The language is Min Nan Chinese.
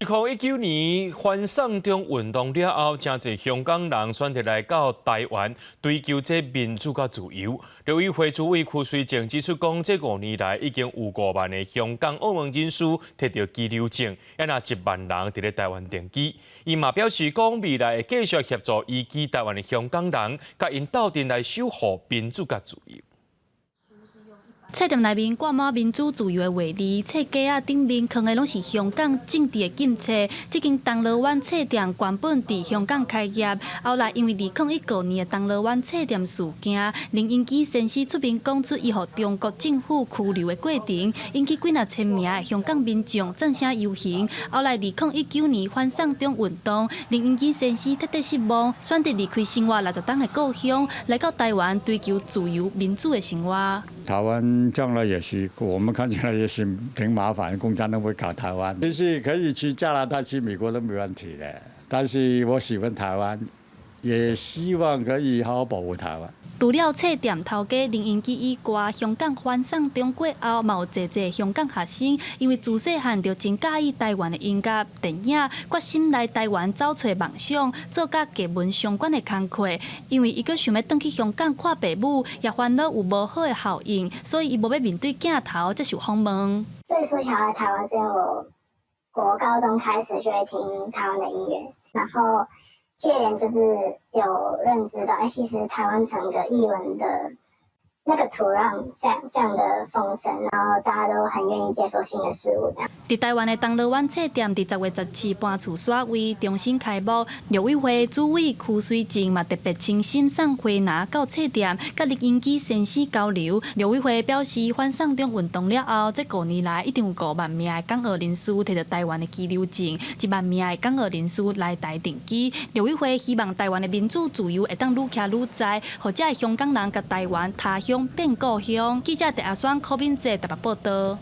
2019年反送中運動了後，誠濟香港人選擇來到台灣追求這民主佮自由。陸委會主委區水靜指出講，這5年來已經有5萬个香港、澳門人士提著居留證，抑若1萬人佇咧台灣定居。伊嘛表示講，未來會繼續協助移居台灣的香港人，共𪜶鬥陣來守護民主佮自由。冊店內面掛滿民主自由的畫字，冊架仔頂面囥的攏是香港政治的禁冊。這間銅鑼灣冊店原本佇香港開業，後來因為2015年的銅鑼灣冊店事件，林榮基先生出面講出伊予中國政府拘留的過程，引起幾若千名的香港民眾贊聲遊行。後來2019年反送中運動，林榮基先生徹底失望，選擇離開生活60冬的故鄉，來到台灣追求自由民主的生活。台灣將來也是，我們看起來也是挺麻煩，共產黨會搞台灣。其實可以去加拿大、去美國都沒問題的，但是我喜歡台灣，也希望可以好好保護台灣。除了冊店頭家林榮基以外，香港反送中過後，嘛有濟濟香港學生，因為自細漢就真佮意台灣的音樂、電影，決心來台灣走揣夢想，做佮藝文相關的工課。因為伊閣想欲轉去香港看爸母，也煩惱有無好的效應，所以伊無欲面對鏡頭接受訪問。最初想來台灣是因為我國高中開始就會聽台灣的音樂，然後接連就是有認知到，哎，其實台灣整個藝文的那個土壤，這樣的豐盛，然後大家都很願意接受新的事物。這樣。佇台灣的銅鑼灣冊店，佇10月17搬厝煞位重新開幕。陸委會主委區水靜嘛特別親身送花籃到冊店，佮林榮基先生交流。陸委會表示，反送中運動了後，這5年來一定有5萬名的港澳人士提著台灣的居留證，1萬名的港澳人士來台定居。陸委會希望台灣的民主自由會當愈徛愈在，予遮的香港人共台灣他鄉變故鄉。記者鄭阿雙、柯敏哲台北報導。